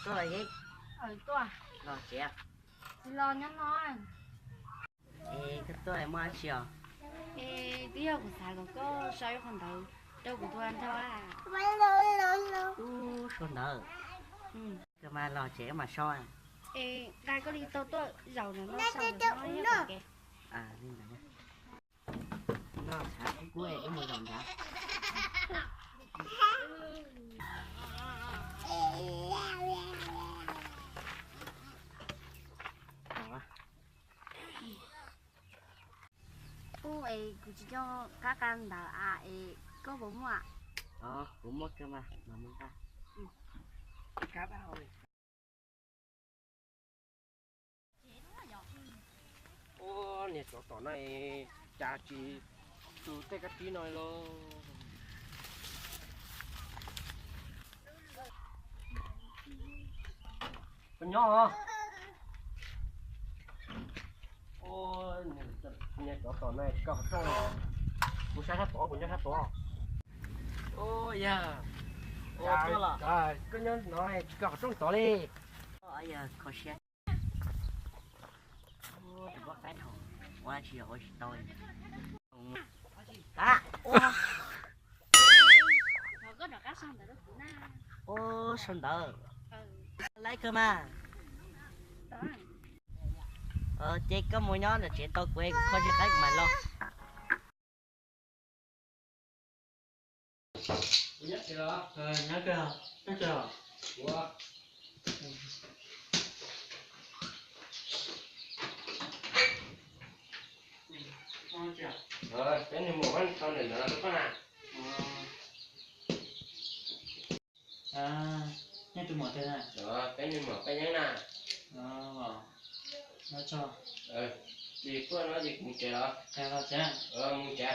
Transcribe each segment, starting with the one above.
Tuaj los yeb. Tuaj. Los tsev. Tsis los nyob no. Es koj tuaj muaj dab tsi os? Es twb yog kuv xav kom koj sau ib qho ntawv rau kuv tus nraug a. Ub, sau ntawv. Koj mas los tsev mas sau. Es nqa koj li tau tuaj zaum no no sau ntawv no. Li ntawd. Noj tshav kub kub es wb mus zaum nrad. Ub, es kuv tsis coj qab qa ntawv a, es koj puas muaj? Kuv muaj kawg mas, mas muaj nqa. Ua, niag tsov tom no cas tsis tu tej kab tsib no los. Koj nyob os. Ua, niag tsov tom no tsis kaw qhov rooj. Kuv saib sab tod, kuv nyob sab tod. Ua yog, koj nyob no tsis kaw qhov rooj tod li. Yog kho siab. Tus poj qaib dhau, ua tsis yog ua tsis tau li. Ua, ua sau ntawv. Laib kawg mas. Ces koj mus nyob ntawm tsev tos kuv, kuv kho tsis qaib kuv mam los. Peb nws muam, koj nyob ntawm no koj na. Nej tus muam twg na? Peb nws muam Paj Yeeb na. Tsis tuaj no ces kuv mus tsev los? Mus tsev.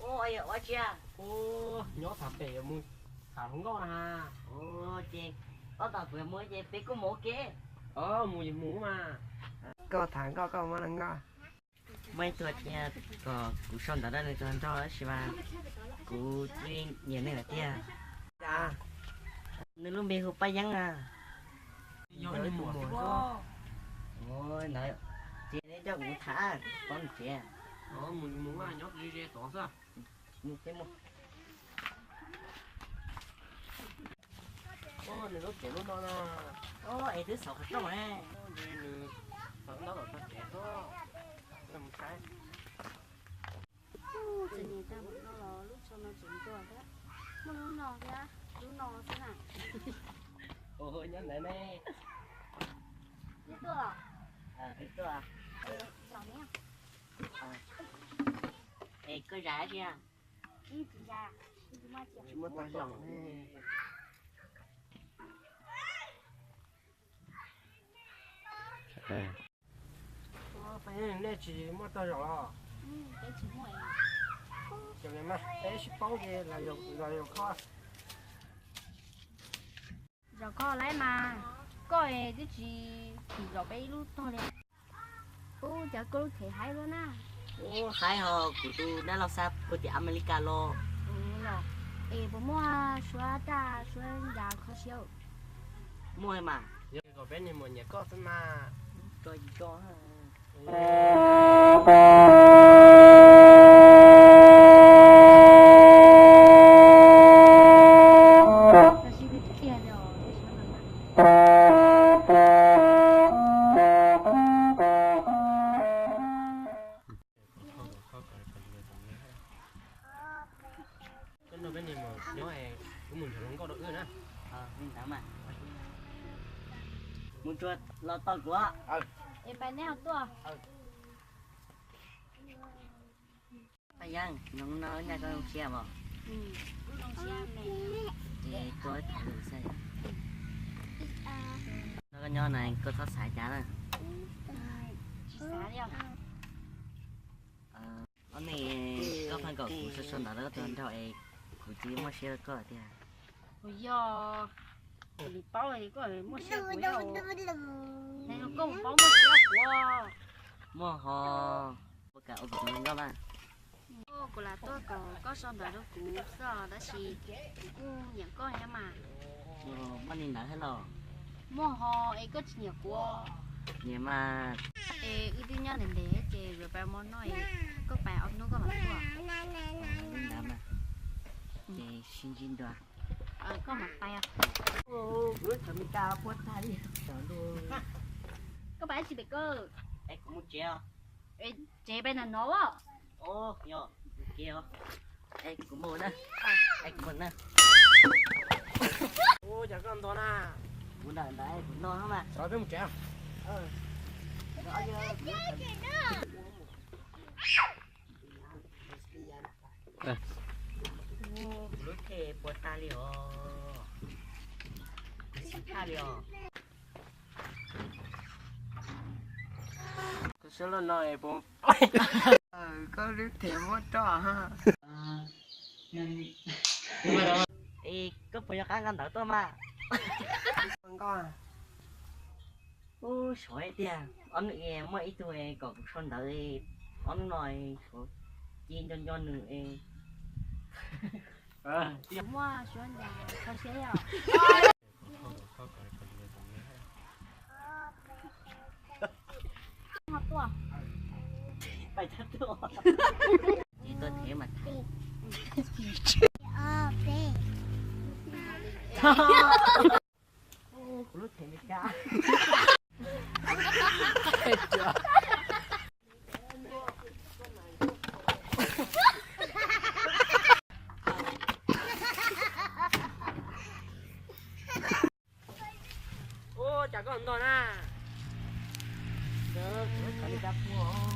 Ua, yog ua tsi? Ua, nyob tham pem mus tham hluas nkauj na. Ua, ces ob tog kuv mus ces peb kuj mus ua ke. Mus mus mas. Koj tham nkauj koj muab nkauj. Muaj ib tug tias kom kuv sau ntawv rau nws tus hluas nraug tab sis mas kuv twb nyiam nws lawm tiag. Nws lub npe hu Paj Yeeb na. Ntawd ces neb coj kuv tham, kuv paub nws tsev. Nws lub tsev lub no na. Es twb xauv qhov rooj ne. Nws xauv ntaub tom tog tsev xwb. Txom nyem tag npaum no los lub tsho no tseem ntuag thiab. Muaj lub no thiab, lub no xwb na. Nyob ntawd ne. Wb tuaj los? Wb tuaj. Es koj zais dab tsi a? Tsis muaj tag zog ne. Nej tsis muaj tog zaum los? Ces mas peb sib paub ces los zaum kho. Zaum kho lawm mas, koj twb tsis zaum peb ib lub tog li. Ub, cas koj lub thev haib luaj na. Ub, haib hos kuv tus dab laug xa puag tim Amelikas los. Es puas muaj suab daj suab ncas kho siab? Muaj mas. Yog kom peb niag muam nyiam koj xwb mas. Tso tsis tso. Li ntawd mas. Mus tsuag los tau kuv. Es pais neb ho tuaj. Paj Yeeb, hnub no nyaj koj zoo siab mos? Ces tuaj tham lus xwb. No koj nyob na koj txhob xav cas na. Ob hnub koj pheej kom kuv sau sau ntawv rau koj tus nraug es kuv tsis muaj siab rau koj tiag. Kuv yog, kuv paub koj muaj siab kuv yog, koj paub muaj siab kuv. Muaj ho, puas kam ua kuv tus hluas nkauj mas? Kuv lam tuaj kom koj sau ntawv rau kuv xwb tab sis kuv kuj nyiam koj thiab mas. Muaj li ntawd thiab los? Muaj ho, es koj tsis nyiam kuv? Nyiam mas. Es wb twb nyob ntev ntev ces yuav pais ua hmo noj es koj pais ob hnub koj mam tuaj. Li ntawd mas. Ces sib ntsib dua. Koj mam pais. Kuv lub thawv Meskas puas tag li. Koj pais dab tsi pem koj? Es kuv mus tsev. Tsev pais nram no. Yog, es kuv mus na. Es kuv mus na. Ua cas koj nto na? Kuv ntawm ntawd kuv nto mas. Peb mus tsev. Kuv lub thej puas tag li os. Kuv xib thaj li os. Koj sab laj no es puas, koj lub thej muab roj ha. Es koj puas yog qab nqa ntawv tuaj mas? Nkauj, ub, sov tiag, ob hnub muaj ib tug kom kuv sau ntawv, ob hnub no sov, ci nco nco nws. Muaj suab ncas kho siab yom. Tsis tuaj thev mas tham. Kuv lub thev Meskas. Ua cas koj ntog na? Kuv lub thev Meskas puas.